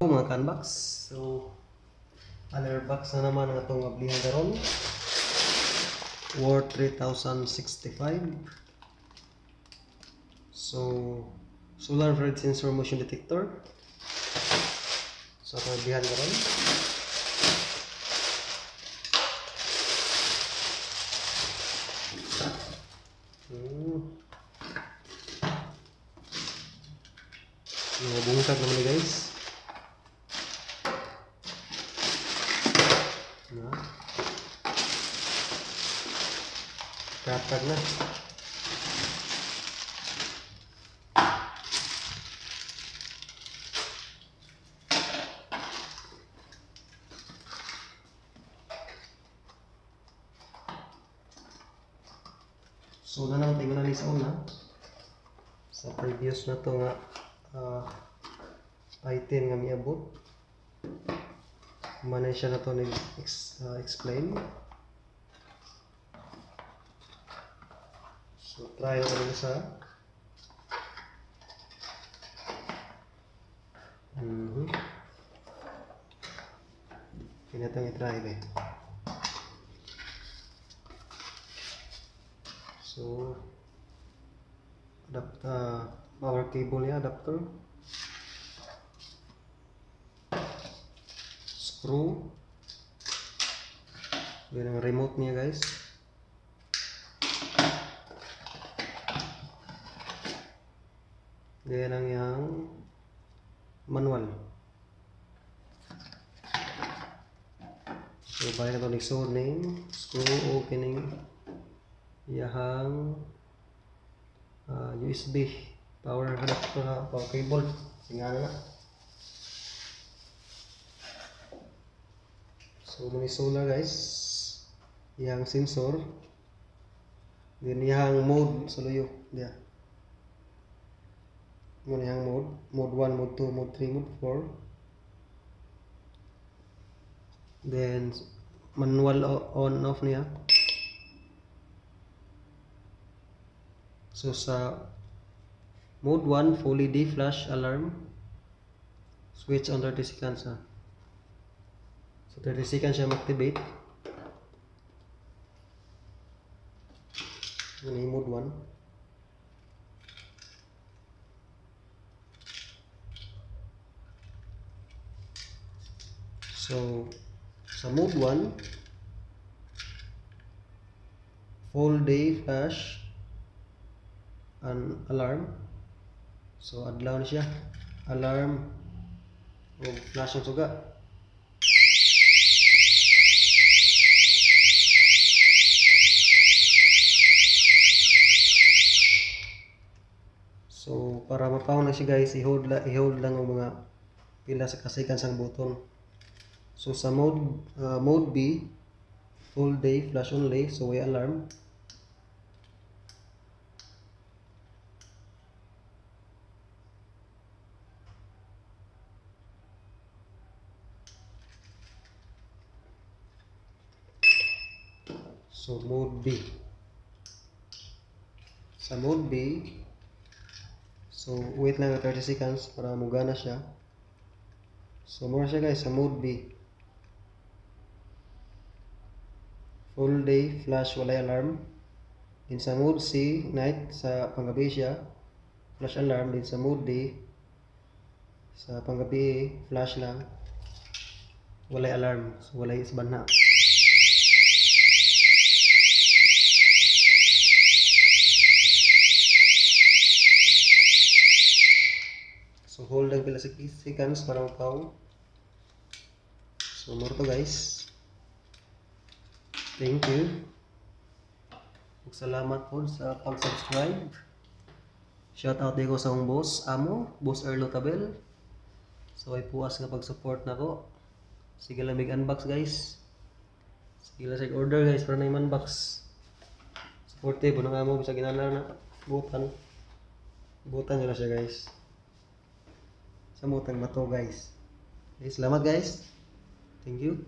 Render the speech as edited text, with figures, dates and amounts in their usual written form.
Mga ka-unbox. So, another box na naman ang atong ablihan karon. Worth 3,065. So, solar infrared sensor motion detector. So, atong ablihan karon. Bungkag naman ni guys. Na. Katag na. So na naman tayo na sa una. Sa previous na to nga item nga miabot. Manay siya na to nag-explain. So try na rin sa Pinatang i-try ba. So adapt power cable niya, adapter, screw, yan ang remote niya guys. Yan ang iyang manual. So balik na ito nagsuod ning screw o kining iyahang USB power adapter, power cable. Singa na. So muni solar guys, iyang sensor, then iyang mode sa luyo dia. Muna iyang mode, mode 1, mode 2, mode 3, mode 4. Then manual on off niya. So sa mode 1, fully D flash alarm, switch on 30 seconds ha. So 30 seconds siya ma-activate. Ano yung mode 1? So sa mode 1, full day flash and alarm. So adlaw na siya, alarm o flash ang suga. So para mapaw na siya guys, i-hold lang ang mga pila sa kasikan sang button. So sa mode B, full day flash only, so way alarm. So mode B. Sa mode B, so wait lang 30 seconds para mugana siya. So more siya guys sa mode B. Full day flash, walay alarm. Din sa mode C, night, sa panggabi siya, flash alarm. Din sa mode D, sa panggabi flash lang, walay alarm, so walay isbanha. So hold lang pila seconds para mapaw. So more to guys. Thank you. Salamat po sa pag-subscribe. Shout out din ko sa akong boss, amo, Boss Erlo Tabel. So ay puas nga pag-support nako. Sige lang mig unbox guys. Sige lang sa order guys para na unbox. Supportive nang amo bisag ginala na butan. Butan nila siya guys. Sa mutang mato guys. Okay, salamat guys. Thank you.